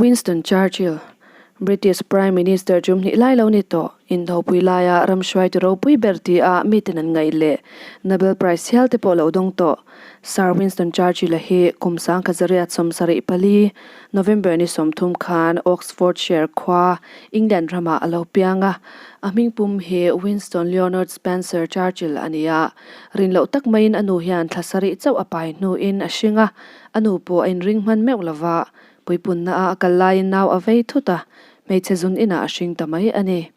Winston Churchill, British Prime Minister tum hnih lai lo ni tawh, indopui laia ram hruaitu ropui ber tia miten an ngaih leh Nobel Prize hial te pawh lo dawng tawh Sir Winston Churchill-a hi kum 1974, November ni 30 khan Oxfordshire khua, England ramah a lo piang a. A hmingpum hi Winston Leonard Spencer Churchill a ni a, rin loh tak maiin a nu hian thla sarih chauh a pai hnuin a hring a, a nu pawh a inring hman meuh lova, puipunna a a kal laiin nau a vei thut a, hmeichhe zun inah a hring ta mai a ni.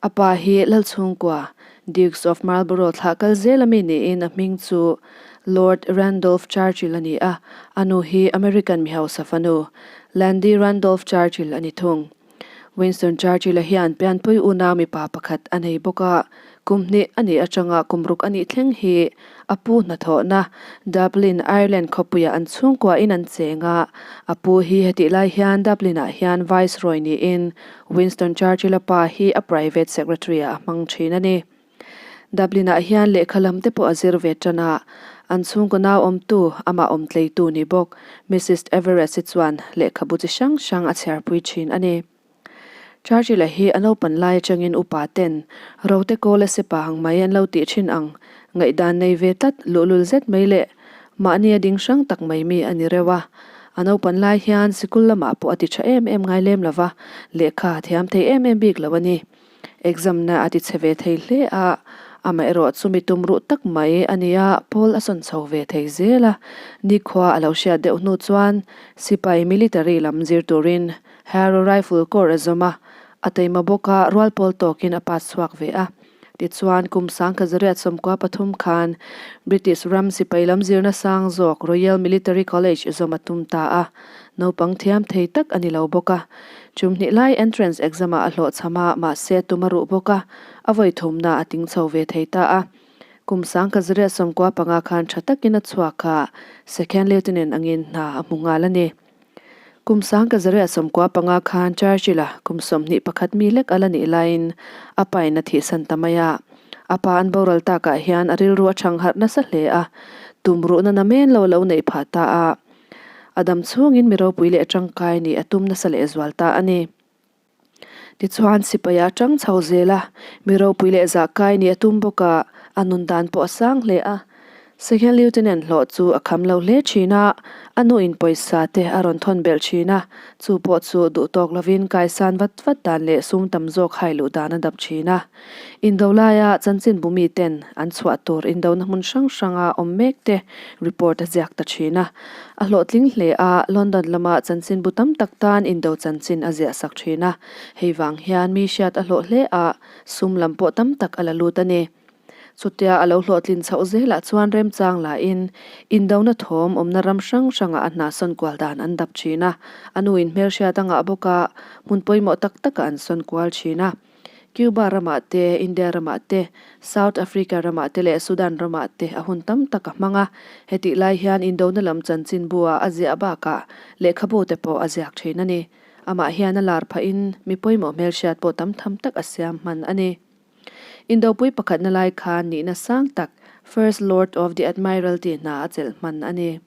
A pa hi Lalchhungkua, Dukes of Marlborough thlah kal zel ami niin a hming chu Lord Randolph Churchill a ni a, a nu hi American mi hausa fanu, Landy Randolph Churchill a ni thung. Winston Churchill-a hian pianpui unau mipa pakhat a nei bawk a, kum hnih a nih atanga kum ruk a nih thleng hi a pu hnathawhna Dublin, Ireland khawpuiah an chhungkuain an cheng a, a pu hi hetih lai hian Dublin-ah hian Viceroy niin Winston Churchill-a pa hi a private secretary-ah a hmang thin a ni. Dublin-ah hian lehkha lam te pawh a zir ve tan a, an chhungkaw nau awmtu, amah awm tleitu ni bawk, Missus Everest-i chuan lehkhabu chi hrang hrang a chhiarpui thin a ni. Churchill-a hi a naupan lai atangin upa ten rote kawl a sepa ang mai an lo tih thin ang, ngaihdan nei ve tlat, luhlul zet mai leh mahni a ding hrang tak mai mi a ni reuh a. A naupan lai hian sikul lamah pawh a ti tha em em ngai lem lova, lehkha a thiam thei em em bik lo a ni. Exam na a ti chhe ve thei hle a, amaherawh chu mi tum ruh tak mai a nia, pawl a sawn chho ve thei zel a. Nikhua a lo hriat deuh hnu chuan sipai military lam zir turin Harrow Rifle Corps a zawm a, a taima bawka rual pawl tawkin a pass chhuak ve a. Tichuan, kum 1923 khan British ram sipai lam zirna sang zawk Royal Military College zawm a tum ta a, naupang thiam thei tak a ni lo bawk a. Chum hnih lai entrance exam-ah a hlawhchham a, mahse tum a ruh bawk a, a vawi thumna a ting chho ve thei ta a. Kum 1995 khan tha takin a chhuak a, Second Lieutenant angin hna a hmu nghal a ni. Kum 1995 khan Churchill-a kum 21 mi lek a la nih laiin a pain a thihsan ta mai a. A pa an boral takah hian a rilru a chhang harh nasa hle a, tumruhna namen lo lo neih phah ta a. A dam chhungin mi ropui leh tangkai nih a tum nasa lehzual ta a ni. Tichuan sipai a tang chho zel a, mi ropui leh zahkai nih a tum bawk a, a nun dan pawh a sang hle a. Second Lieutenant hlawh chu a kham lo hle thin a, a nuin pawisa te a rawn thawn belh thin a, chu pawh chu duh tawk lovin kaisan vat vat dan leh sum tam zawk hai luh dan a dap thin a. Indo laia chanchinbu miten an chhuah tur indona hmun hrang hranga awm mek te report a ziak ta thin a. A hlawhtling hle a, London lama chanchinbu tam tak tan indo chanchin a ziah sak thin a. Hei vang hian mi hriat a hlawh hle a, sum lam pawh tam tak a la lut a ni. Chutia a lo hlawhtlin chhoh zelah chuan remchang lahin indona thawm awmna ram hrang hrangah a hna sawn kual dan an dap thin a. A nuin hmelhriat a ngah bawk a, hmun pawimawh tak takah an sawn kual thin a. Cuba ramah te, India ramah te, South Africa ramah te leh Sudan ramah te a hun tam tak a hmang a. Hetih lai hian Indona lam chanchinbu-ah a ziah bakah lehkhabu te pawh a ziak thin a ni. Amah hian a lar phahin mi pawimawh hmelhriat pawh tam tham tak a siam hman a ni. Indopui pakhatna lai khan nihna sang tak First Lord of the Admiralty hna a chelh hman a ni.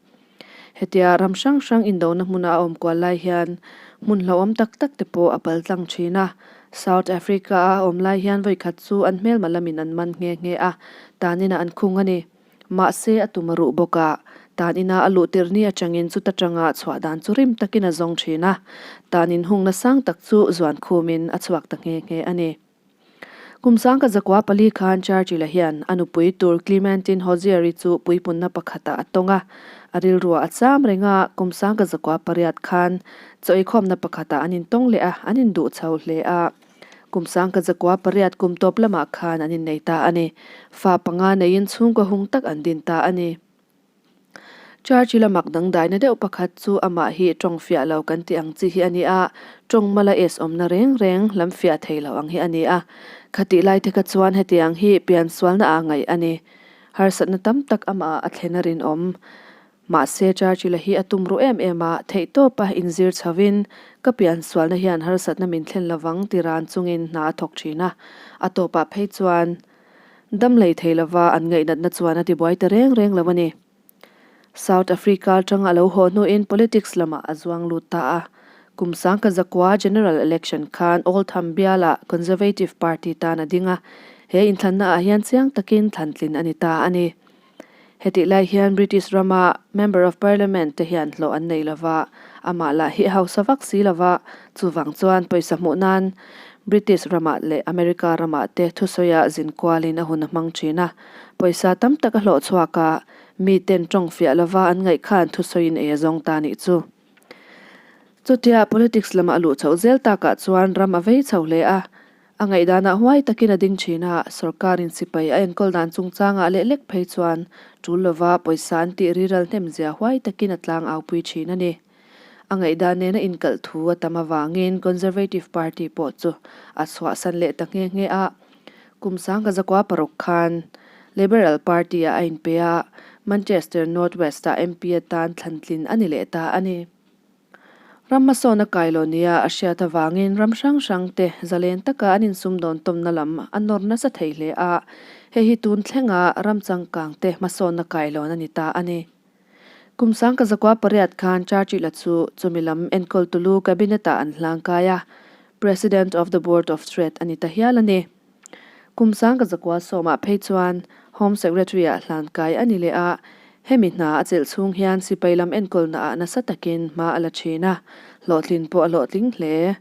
Hetia ram hrang hrang indona hmuna a awm kual lai hian hmun hlauhawm tak tak te pawh a pal tlang thin a. South Africa-a a awm lai hian vawikhat chu an hmelma lamin an man nghe nghe a, tan inah an khung a ni. Mahse a tum a ruh bawk a, tan ina a luh tirh ni atangin chuta tanga chhuah dan chu rim takin a zawng thin a, tan inhungna sang tak chu zuan khumin a chhuak ta nghe nghe a ni. Kum 1904 khan Churchill-a hian a nupui tur Clementine Hozier-i chu puipunna pakhatah a tawng a. A rilruah a cham reng a, kum 1908 khan chaw eikhawmna pakhatah an intawng leh a, an induh chho hle a. Kum 1908 kum tawp lamah khan an innei ta a ni. Fa panga neiin chhungkaw hung tak an din ta a ni. Churchill a mak dangdaina deuh pakhat chu amah hi tawng fiah lo kan tih ang chi hi a ni a, tawng mala es awmna reng reng lam fiah thei lo ang hi a ni a. Khatih lai te kha chuan hetiang hi piansualna ah ngaih a ni. Harsatna tam tak amah ah a thlen a rinawm. Mahse Churchill a hi a tum ruh em em a, theihtawpa inzir chhovin ka piansualna hian harsatna min thlen lovang ti ran chungin hna a thawk thin a. A tawpah phei chuan Dam lei thei lova an ngaihnatna chuan a tibuai ta reng reng lo a ni. South Africa atanga a lo haw hnuin politics lamah a zuang lut ta a. Kum 1900 general election khan Oldham bialah Conservative Party tan a ding a, he inthlanna ah hian chiang takin thlantlin a ni ta a ni. Hetih lai hian British rama Member of Parliament te hian hlawh an nei lova, amah lah hi hausa vak si lova, chuvang chuan pawisa hmuh nan British ramah leh America ramah te thusawiah zin kualin a hun a hmang thin a. Pawisa tam tak a hlawh chhuak a, miten tawng fiah lova an ngaih khan thusawiin ei a zawng ta nih chu. Chutia politics lama a luh chhoh zel takah chuan ram a vei chho hle a, A ngaihdanah huai takin a ding thin a, sorkarin sipai a enkawl dan chungchangah leh lek phei chuan tul lova pawisa an tih riral hnemzia huai takin a tlang aupui thin a ni. A ngaihdan nena inkalh thu a tam avangin Conservative Party pawh chu a chhuahsan leh ta nghe nghe a. Kum 1906 khan Liberal Party-ah a inpe a, Manchester North West-ah MP atan thlantlin a ni leh ta a ni. Ram hmasawn a kai lo nia a hriat avangin ram hrang hrang te zalen taka an insumdawn tawmna lam a nawr nasa thei hle a, hei hi tun thlenga ram changkang te hmasawnna kailawn a ni ta a ni. Kum 1908 khan Churchill-a chu chumi lam enkawl tulu Cabinet-ah an hlangkai a, President of the Board of Trade a ni ta hial a ni. Kum 1910 ah phei chuan Home Secretary-ah hlankai a ni leh a, hemi hna a chelh chhung hian sipai lam enkawlna ah nasa takin hma a la thin a, hlawhtlin pawh a hlawhtling hle.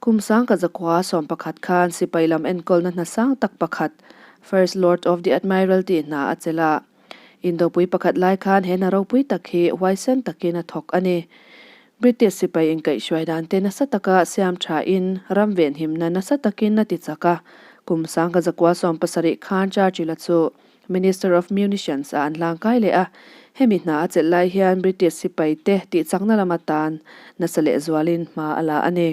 Kum 1911 khan sipai lam enkawlna hna sang tak pakhat First Lord of the Admiralty hna a chelh a, Indopui pakhat lai khan he hna ropui tak hi huaisen takin a thawk a ni. British sipai inkaihhruai dan te nasa taka siam thain ram venhimna nasa takin a ti chak a. Kum 1917 khan Churchill-a chu Minister of Munitions ah an hlangkai leh a. Hemi hna a chelh lai hian British sipai te tihchakna lama tan nasa lehzualin hma a la a ni.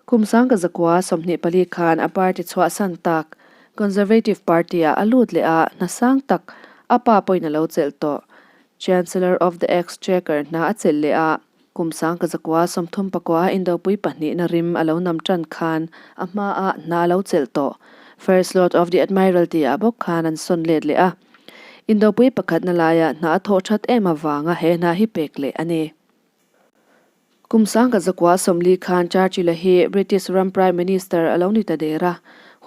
Kum 1924 khan a party chhuahsan tak Conservative Party-ah a lut leh a, hna sang tak a pa pawhin a lo chelh tawh. Chancellor of the Exchequer hna a chelh leh a, kum 1939 Indopui pahnihna rim a lo nam tan khan a hmaah hna a lo chelh tawh. First Lord of the Admiralty ah bawk khan an sawn let leh a. Indopui pakhatna laia hna a thawh that em avanga he hna hi pek leh a ni. Kum 1940 khan Churchill-a hi British ram Prime Minister a lo ni ta der a.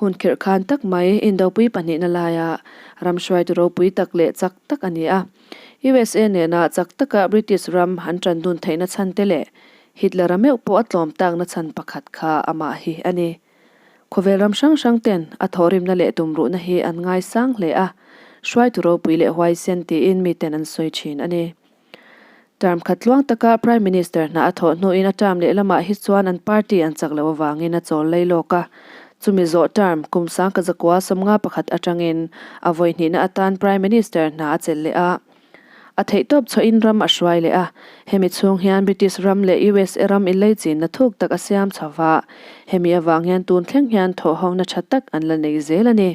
Hun khirh khan tak mai Indopui pahnihna laia ram hruaitu ropui tak leh chak tak a ni a. USA nena chak taka British ram an tan dun theihna chhan te leh Hitler-a meuh pawh a tlawm takna chhan pakhat kha amah hi a ni. Khawvel ram hrang hrang ten a thawhrimna leh tumruhna hi an ngaisang hle a, hruaitu ropui leh huaisen tiin miten an sawi thin a ni. Term khat tluang taka Prime Minister hna a thawh hnuin a term lehlamah hi chuan an party an chak loh avangin a chawl lei lawk a. Chumi zawh term kum 1951 atangin a vawi hnihna atan Prime Minister hna a chelh leh a. A theihtawp chhuahin ram a hruai leh a. Hemi chhung hian British ram leh USA ram inleichinna thuk tak a siam chho va. Hemi avang hian tun thleng hian thawhhona tha tak an la nei zel a ni.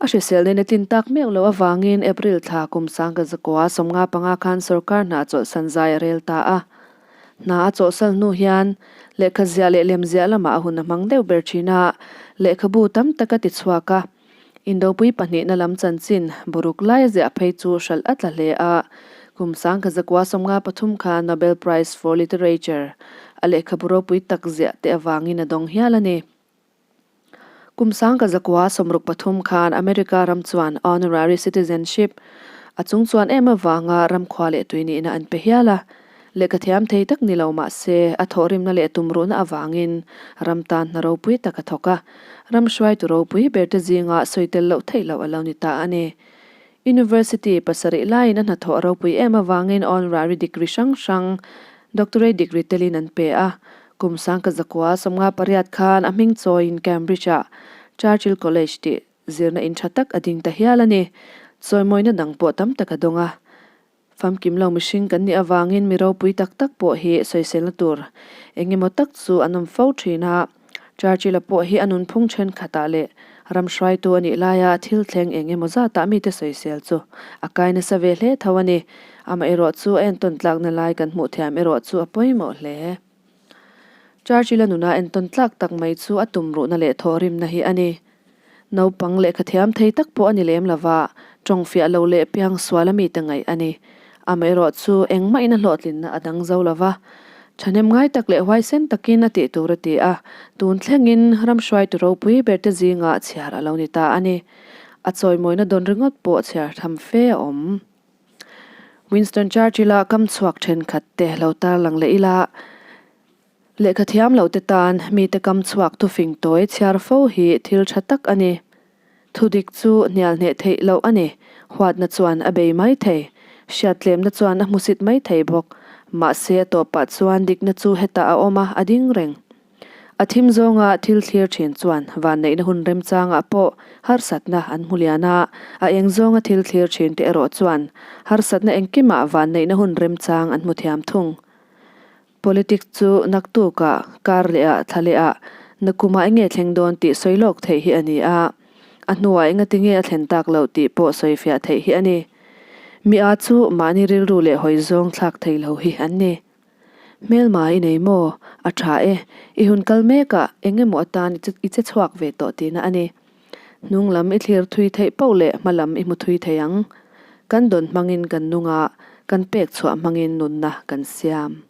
A hrisel nen a tlin tak meuh loh avangin April thla kum 1995 khan sorkar hna chawlhsan zai a rel ta a. Hna a chawhsal hnu hian lehkha ziah leh lem ziah lamah a hun a hmang deuh ber thin a, lehkhabu tam tak a ti chhuak a. Indopui pahnihna lam chanchin buruk lai a ziah phei chu hralh a tla hle a. Kum 1953 khan Nobel Prize for Literature a lehkhabu ropui tak ziah te avangin a dawng hial a ni. Kum 1963 khan America ram chuan honorary citizenship a chung chuan em avanga ramkhua leh tui nihna an pe hial a. Lehkha thiam thei tak ni lo mah se a thawhrimna leh tumruhna avangin ram tan hna ropui tak a thawk a, ram hruaitu ropui berte zinga sawi tel loh theih loh a lo ni ta a ni. University pasarih laiin a hnathawh a ropui em avangin honorary degree hrang hrang, doctorate degree telin an pe a. Kum 1958 khan a hming chawiin Cambridge-ah Churchill College tih zirna in tha tak a ding ta hial a ni. Chawimawina dang pawh tam tak a dawng a. Famkim lo mihring kan nih avangin mi ropui tak tak pawh hi sawiselna tur eng emaw tak chu an awm fo thin a. Churchill-a pawh hi a nunphung thenkhatah leh ram hruaitu a nih laia thil thleng eng emaw zatah mite sawisel chu a kai nasa ve hle tho a ni. Amaherawh chu a entawn tlakna lai kan hmuh thiam erawh chu a pawimawh hle. Churchill-a nuna entawn tlak tak mai chu a tumruhna leh thawhrimna hi a ni. Naupang lehkha thiam thei tak pawh a ni lem lova, tawng fiah lo leh piang sual a mite ngaih a ni. Amaherawh chu engmahin a hlawhtlinna a dang zo lova. Thahnem ngai tak leh huaisen takin a tih tur a ti a, tun thlengin ram hruaitu ropui berte zingah chhiar a lo ni ta a ni. A chawimawina dawn ringawt pawh chhiar tham fe a awm. Winston Churchill-a kam chhuak thenkhat te lo tarlang leh ila, Lehkha thiam lo te tan mite kam chhuak thufing tawi chhiar fo hi thil tha tak a ni. Thudik chu hnial hneh theih loh a ni. Huatna chuan a bei mai thei. Hriattlemna chuan a hmusit mai thei bawk. Mahse a tawpah chuan dikna chu hetah a awm a, a ding reng. A thim zawnga thil thlir thin chuan vanneihna hun remchangah pawh harsatna an hmu lian a, a eng zawnga thil thlir thin te erawh chuan harsatna engkimah vanneihna hun remchang an hmu thiam thung. Politics chu naktukah, kar lehah, thla lehah, nakumah enge thleng dawn tih sawi lawk theih hi a ni a, a hnuah engati nge a thlen tak loh tih pawh sawi fiah theih hi a ni. Mi a chu mahni rilru leh hawi zawng thlak thei lo hi an ni. Hmelma i nei maw? A tha e. I hun kal mekah eng emaw atan i che chhuak ve tawh tihna a ni. Hnung lam i thlir thui theih poh leh hma lam i hmu thui thei ang. Kan dawn hmangin kan nung a, kan pek chhuah hmangin nunna kan siam.